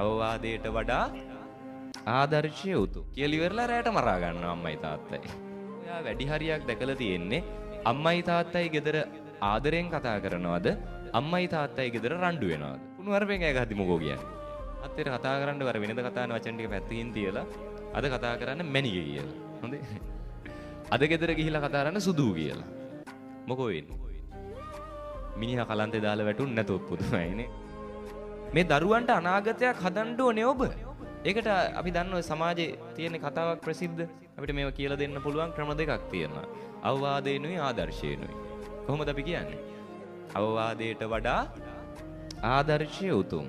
අවවාදයට වඩා ආදර්ශය උතුම්. කියලා ඉවරලා රැට මරා ගන්නවා අම්මයි තාත්තයි. ඔයා වැඩි හරියක් දැකලා තියෙන්නේ අම්මයි තාත්තයි ගෙදර ආදරෙන් කතා කරනවද, අම්මයි තාත්තයි ගෙදර රණ්ඩු වෙනවද? කුණු හරපෙන් ඇය ගහද්දි මොකෝ කියන්නේ? අත්තේට කතා කරන්න වර වෙනද කතාන වචන ටික පැත්තකින් තියලා අද කතා කරන්න මැනිගේ කියලා. හොඳේ. අද ගෙදර ගිහිලා කතා කරන්න සුදු කියලා. මොකෝ වෙන්නේ? මිනිහා කලන්තේ දාලා වැටුන් නැතොත් පුදුමයි නේ. මේ දරුවන්ට අනාගතයක් හදන්න ඕනේ ඔබ. ඒකට අපි දන්නවා සමාජයේ තියෙන කතාවක් ප්‍රසිද්ධ. අපිට මේවා කියලා දෙන්න පුළුවන් ක්‍රම දෙකක් තියෙනවා. අවවාදේනුයි ආදර්ශේනුයි. කොහොමද අපි කියන්නේ? අවවාදයට වඩා ආදර්ශය උතුම්.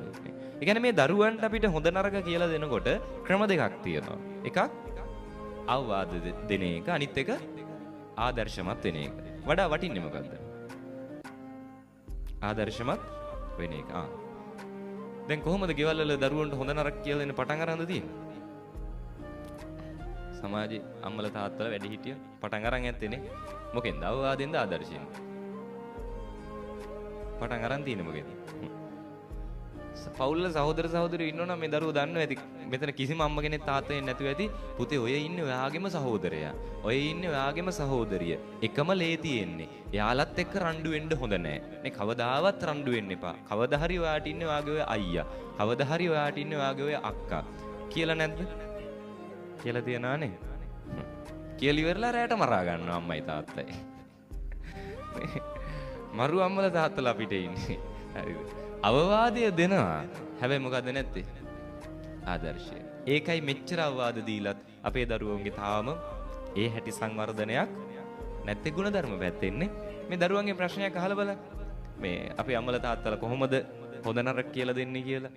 ඒ කියන්නේ මේ දරුවන්ට අපිට හොඳ නරක කියලා දෙනකොට ක්‍රම දෙකක් තියෙනවා. එකක් අවවාද දෙන එක, අනිත් එක ආදර්ශමත් වෙන එක. වඩා වටින්නේ මොකද්ද? ආදර්ශමත් වෙන එක. ආ. දැන් කොහොමද ගෙවල් වල දරුවන්ට හොඳ නරක කියලා දෙන්න පටන් අරන්ද තියෙන්නේ? සමාජයේ අම්මලා තාත්තලා වැඩිහිටියෝ පටන් අරන් ඇත්තේ නේ. මොකෙන්ද? අවවාදෙන්ද ආදර්ශයෙන්ද? පටන් අරන් තියෙන්නේ මොකෙන්ද? පවුල් වල සහෝදර සහෝදරියෝ ඉන්නවනම් මේ දරුවෝ දන්නවා ඇති. මෙතන කිසිම අම්ම කෙනෙක් තාත්තා කෙනෙක් නැතුව ඇති. පුතේ ඔය ඉන්නේ ඔයාගේම සහෝදරයා. ඔය ඉන්නේ ඔයාගේම සහෝදරිය. එකම ලේ තියෙන්නේ. එයාලත් එක්ක රණ්ඩු වෙන්න හොඳ නෑ. නේ කවදාවත් රණ්ඩු වෙන්න එපා. කවදා හරි ඔයාට ඉන්නේ ඔයාගේ ඔය අයියා. කවදා හරි ඔයාට ඉන්නේ ඔයාගේ ඔය අක්කා. කියලා නැද්ද? කියලා තියනවා නේ. කියලා ඉවරලා රැට මරා ගන්නවා අම්මයි තාත්තයි. මරු අම්මලා තාත්තලා අපිට ඉන්නේ. හරිද? අවවාදය දෙනවා. හැබැයි මොකද්ද නැත්තේ? ආදර්ශය. ඒකයි මෙච්චර අවවාද දීලත් අපේ දරුවන්ගේ තාම ඒ හැටි සංවර්ධනයක් නැත්තේ ගුණධර්ම පැත්තෙන්නේ. මේ දරුවන්ගේ ප්‍රශ්නයක් අහලා බලන්න. මේ අපේ අම්මලා තාත්තලා කොහොමද හොඳ නරක කියලා දෙන්නේ කියලා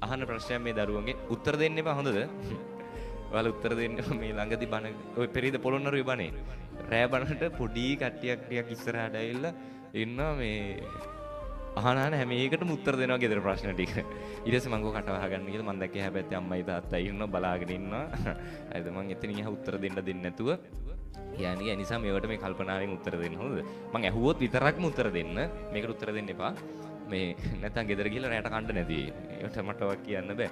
අහන ප්‍රශ්නයක් මේ දරුවන්ගේ උත්තර දෙන්න එපා හොඳද? ඔයාලා උත්තර දෙන්න මේ ළඟදි බණ ඔය පෙරේද පොළොන්නරුවේ බණේ රෑ බණට පොඩි කට්ටියක් ටිකක් ඉස්සරහට ඇවිල්ලා ඉන්නවා මේ අහන අහන හැම එකටම උත්තර දෙනවා ගෙදර ප්‍රශ්න ටික. ඊට පස්සේ මං කෝ කට වහ ගන්න කියලා මං දැක්කේ එහා පැත්තේ අම්මයි තාත්තයි ඉන්නවා බලාගෙන ඉන්නවා. හරිද මං එතනින් එහා උත්තර දෙන්න දෙන්නේ නැතුව කියන්නේ ඒ නිසා මේවට මේ කල්පනාවෙන් උත්තර දෙන්න හොඳද? මං ඇහුවොත් විතරක්ම උත්තර දෙන්න. මේකට උත්තර දෙන්න එපා. මේ නැත්තම් ගෙදර ගිහලා රැට කන්න නැති වෙයි. ඒකට මට ඔක් කියන්න බෑ.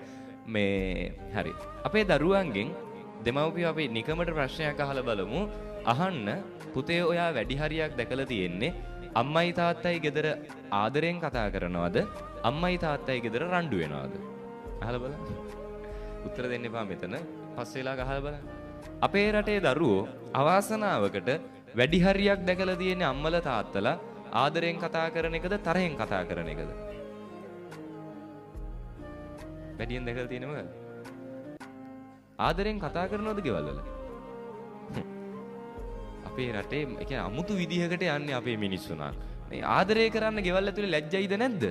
මේ හරි. අපේ දරුවන්ගෙන් දෙමව්පියෝ අපි නිකමට ප්‍රශ්නයක් අහලා බලමු. අහන්න පුතේ ඔයා වැඩි හරියක් දැකලා තියෙන්නේ අම්මයි තාත්තයි ගෙදර ආදරෙන් කතා කරනවද, අම්මයි තාත්තයි ගෙදර රණ්ඩු වෙනවද? අහලා බලන්න. උත්තර දෙන්න එපා මෙතන. පස්සේ වෙලාවක අහලා බලන්න. අපේ රටේ දරුවෝ අවාසනාවකට වැඩි හරියක් දැකලා තියෙන්නේ අම්මලා තාත්තලා ආදරෙන් කතා කරන එකද තරහෙන් කතා කරන එකද? වැඩියෙන් දැකලා තියෙන්නේ මොකද? ආදරෙන් කතා කරනවද ගෙවල් වල? අපේ රටේ ඒ කියන්නේ අමුතු විදිහකට යන්නේ අපේ මිනිස්සු නා. මේ ආදරය කරන්න ගෙවල් ඇතුලේ ලැජ්ජයිද නැද්ද?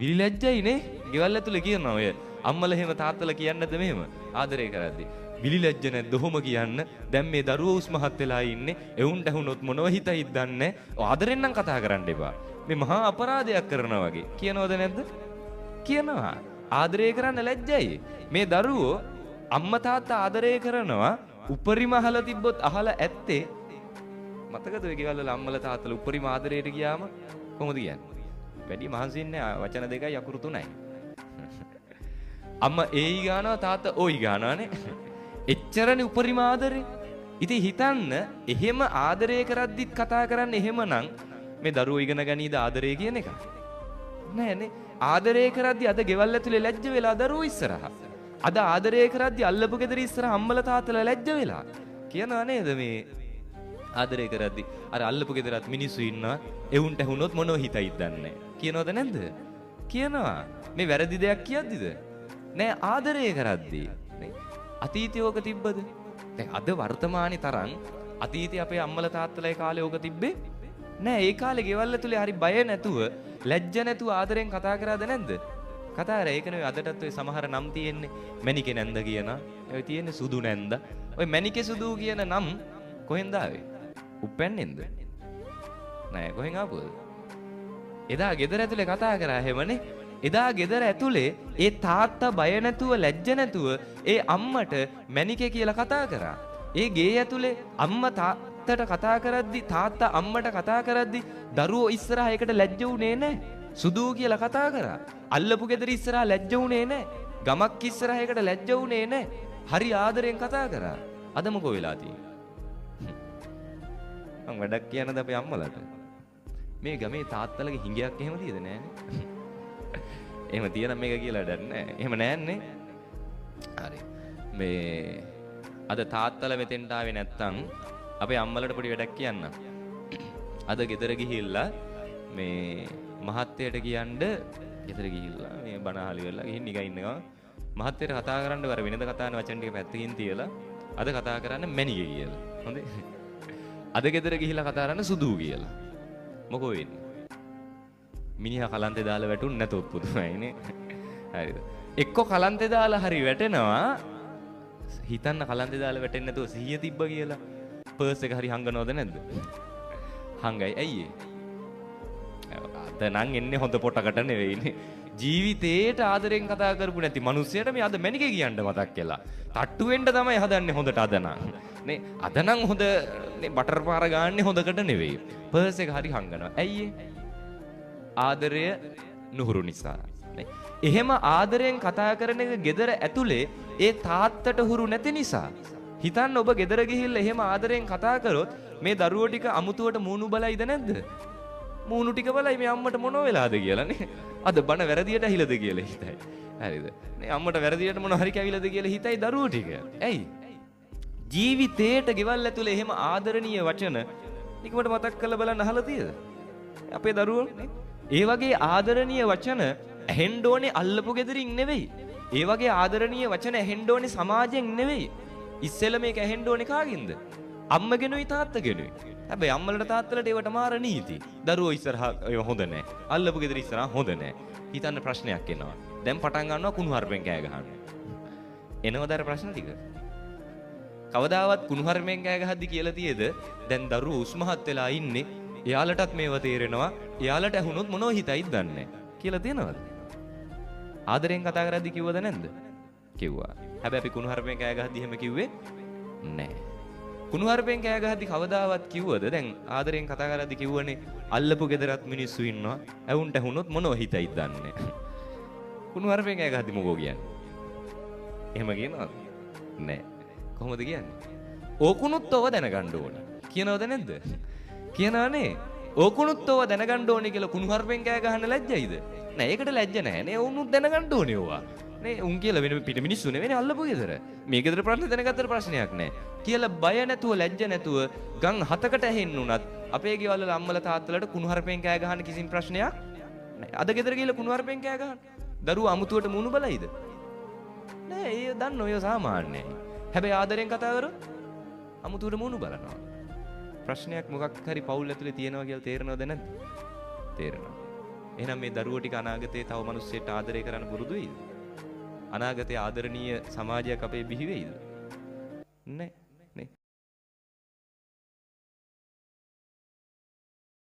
විලි ලැජ්ජයි නේ. ගෙවල් ඇතුලේ කියනවා ඔය අම්මලා එහෙම තාත්තලා කියන්නේ නැද්ද මෙහෙම ආදරය කරද්දි? විලි ලැජ්ජ නැද්ද ඔහොම කියන්න? දැන් මේ දරුවෝ උස්මහත් වෙලා ඉන්නේ. එවුන්ට ඇහුනොත් මොනව හිතයිද දන්නේ නැහැ. ආදරෙන් නම් කතා කරන්න එපා. මේ මහා අපරාධයක් කරනවා වගේ. කියනවද නැද්ද? කියනවා. ආදරය කරන්න ලැජ්ජයි. මේ දරුවෝ අම්මා තාත්තා ආදරය කරනවා උපරිම අහලා තිබ්බොත් අහලා ඇත්තේ මතකද ඔය ගෙවල් වල අම්මලා තාත්තලා උපරිම ආදරයට ගියාම කොහොමද කියන්නේ? වැඩි මහන්සි වෙන්නේ නෑ වචන දෙකයි අකුරු තුනයි. අම්මා ඒයි ගානවා තාත්තා ඕයි ගානවානේ. එච්චරනේ උපරිම ආදරේ. ඉතින් හිතන්න එහෙම ආදරය කරද්දිත් කතා කරන්න එහෙමනම් මේ දරුවෝ ඉගෙන ගනීද ආදරය කියන එක? නෑනේ. ආදරය කරද්දි අද ගෙවල් ඇතුලේ ලැජ්ජ වෙලා දරුවෝ ඉස්සරහා. අද ආදරය කරද්දි අල්ලපු ගෙදර ඉස්සරහා අම්මලා තාත්තලා ලැජ්ජ වෙලා. කියනවා නේද මේ ආදරය කරද්දි අර අල්ලපු ගෙදරත් මිනිස්සු ඉන්නවා එවුන්ට ඇහුනොත් මොනව හිතයිද දන්නේ නෑ. කියනවද නැද්ද? කියනවා. මේ වැරදි දෙයක් කියද්දිද? නෑ ආදරය කරද්දි. නේ අතීතයේ ඕක තිබ්බද? දැන් අද වර්තමානයේ තරම් අතීතයේ අපේ අම්මලා තාත්තලා ඒ කාලේ ඕක තිබ්බේ නෑ. ඒ කාලේ ගෙවල් ඇතුලේ හරි බය නැතුව ලැජ්ජ නැතුව ආදරෙන් කතා කරාද නැද්ද? කතා කරා. ඒක නෙවෙයි අදටත් ඔය සමහර නම් තියෙන්නේ මැනිකේ නැන්ද කියන. ඔය තියෙන්නේ සුදු නැන්ද. ඔය මැනිකේ සුදු කියන නම් කොහෙන්ද ආවේ? උප්පැන්නෙන්ද? නෑ කොහෙන් ආපුවද? එදා ගෙදර ඇතුලේ කතා කරා එහෙමනේ. එදා ගෙදර ඇතුලේ ඒ තාත්තා බය නැතුව ලැජ්ජ නැතුව ඒ අම්මට මැනිකේ කියලා කතා කරා. ඒ ගේ ඇතුලේ අම්මා තාත්තට කතා කරද්දි තාත්තා අම්මට කතා කරද්දි දරුවෝ ඉස්සරහා ඒකට ලැජ්ජ වුණේ නෑ. සුදු කියලා කතා කරා. අල්ලපු ගෙදර ඉස්සරහා ලැජ්ජ වුණේ නෑ. ගමක් ඉස්සරහ එකට ලැජ්ජ වුණේ නෑ. හරි ආදරෙන් කතා කරා. අද මොකෝ වෙලා තියෙන්නේ? මං වැඩක් කියන්නද අපේ අම්මලාට? මේ ගමේ තාත්තලගේ හිඟයක් එහෙම තියෙද නෑනේ? එහෙම තියෙනම් මේක කියලා වැඩක් නෑ. එහෙම නෑන්නේ. හරි. මේ අද තාත්තලා මෙතෙන්ට ආවේ නැත්තම් අපේ අම්මලට පොඩි වැඩක් කියන්න. අද ගෙදර ගිහිල්ලා මේ මහත්තයට කියන්න, ගෙදර ගිහිල්ලා මේ බණ අහලි වෙලා ගිහින් නිකන් ඉන්න ගමන් මහත්තයට කතා කරන්න වර වෙනද කතාන වචන ටික පැත්තකින් තියලා අද කතා කරන්න මැනිගේ කියලා. හොඳේ. අද ගෙදර ගිහිල්ලා කතා කරන්න සුදු කියලා. මොකෝ වෙන්නේ? මිනිහා කලන්තේ දාලා වැටුන් නැතොත් පුදුමයි නේ. හරිද? එක්ක කලන්තේ දාලා හරි වැටෙනවා. හිතන්න කලන්තේ දාලා වැටෙන්නේ නැතුව සිහිය තිබ්බ කියලා. පර්ස් එක හරි හංගනවද නැද්ද? හංගයි. ඇයි ඒ? අද නම් එන්නේ හොඳ පොටකට නෙවෙයිනේ. ජීවිතේට ආදරෙන් කතා කරපු නැති මිනිස්සයාට මේ අද මැනිකේ කියන්න මතක් වෙලා. තට්ටු වෙන්න තමයි හදන්නේ හොඳට අද නම්. නේ අද නම් හොඳ නේ බටර් පාර ගාන්නේ හොඳකට නෙවෙයි. පර්ස් එක හරි හංගනවා. ඇයි ඒ? ආදරය නුහුරු නිසා. නේ එහෙම ආදරයෙන් කතා කරන එක ගෙදර ඇතුලේ ඒ තාත්තට හුරු නැති නිසා. හිතන්න ඔබ ගෙදර ගිහිල්ලා එහෙම ආදරයෙන් කතා කරොත් මේ දරුවෝ ටික අමුතුවට මූණු බලයිද නැද්ද? මූණු ටික බලයි මේ අම්මට මොන වෙලාද කියලා නේ. අද බණ වැරදියට ඇහිලාද කියලා හිතයි. හරිද? නේ අම්මට වැරදියට මොන හරි කැවිලාද කියලා හිතයි දරුවෝ ටික. ඇයි? ජීවිතේට ගෙවල් ඇතුලේ එහෙම ආදරණීය වචන නිකමට මතක් කරලා බලන්න අහලා තියෙද? අපේ දරුවෝ නේ. ඒ වගේ ආදරණීය වචන ඇහෙන්න ඕනේ අල්ලපු ගෙදරින් නෙවෙයි. ඒ වගේ ආදරණීය වචන ඇහෙන්න ඕනේ සමාජයෙන් නෙවෙයි. ඉස්සෙල්ලා මේක ඇහෙන්න ඕනේ කාගෙන්ද? අම්මගෙනුයි තාත්තගෙනුයි. හැබැයි අම්මලට තාත්තලට ඒවට මාර නීති. දරුවෝ ඉස්සරහා ඒව හොඳ නෑ. අල්ලපු ගෙදර ඉස්සරහා හොඳ නෑ. හිතන්න ප්‍රශ්නයක් එනවා. දැන් පටන් ගන්නවා කුණුහරුපෙන් කෑ ගහන්න. එනවද අර ප්‍රශ්න ටික? කවදාවත් කුණුහරුපෙන් කෑ ගහද්දි කියලා තියේද? දැන් දරුවෝ උස්මහත් වෙලා ඉන්නේ. එයාලටත් මේව තේරෙනවා. එයාලට ඇහුනොත් මොනව හිතයිද දන්නේ කියලා තියෙනවද? ආදරෙන් කතා කරද්දි කිව්වද නැද්ද? කිව්වා. හැබැයි අපි කුණුහරුපෙන් කෑ ගහද්දි එහෙම කිව්වේ නෑ. කුණුහරුපෙන් කෑ ගහද්දි කවදාවත් කිව්වද? දැන් ආදරෙන් කතා කරද්දි කිව්වනේ අල්ලපු ගෙදරත් මිනිස්සු ඉන්නවා. ඇවුන්ට ඇහුනොත් මොනව හිතයිද දන්නේ. කුණුහරුපෙන් කෑ ගහද්දි මොකෝ කියන්නේ? එහෙම කියනවද? නෑ. කොහොමද කියන්නේ? ඕකුණුත් ඔව දැනගන්න ඕන. කියනවද නැද්ද? කියනවනේ. ඕකුණුත් ඔව දැනගන්න ඕනේ කියලා කුණුහරුපෙන් කෑ ගහන්න ලැජ්ජයිද? නෑ, ඒකට ලැජ්ජ නෑ නේ. උනුත් දැනගන්න ඕනේ ඕවා. නේ උන් කියලා වෙන පිට මිනිස්සු නෙවෙයිනේ අල්ලපු ගෙදර. මේ ගෙදර ප්‍රශ්න දැනගත්තට ප්‍රශ්නයක් නෑ. කියලා බය නැතුව ලැජ්ජ නැතුව ගම් හතකට ඇහෙන්න උනත් අපේ ගෙවල් වල අම්මලා තාත්තලාට කුණුහරුපෙන් කෑ ගහන්න කිසිම ප්‍රශ්නයක් නෑ. අද ගෙදර ගිහලා කුණුහරුපෙන් කෑ ගහන්න. දරුවෝ අමුතුවට මූණු බලයිද? නෑ, ඒ දන්න ඔය සාමාන්‍යයි. හැබැයි ආදරෙන් කතා කරොත් අමුතුවට මූණු බලනවා. ප්‍රශ්නයක් මොකක් හරි පවුල් ඇතුලේ තියෙනවා කියලා තේරෙනවද නැද්ද? තේරෙනවා. එහෙනම් මේ දරුවෝ ටික අනාගතේ තව මිනිස්සුන්ට ආදරය කරන්න පුරුදු වෙයිද? අනාගතයේ ආදරණීය සමාජයක් අපේ බිහි වෙයිද? නෑ.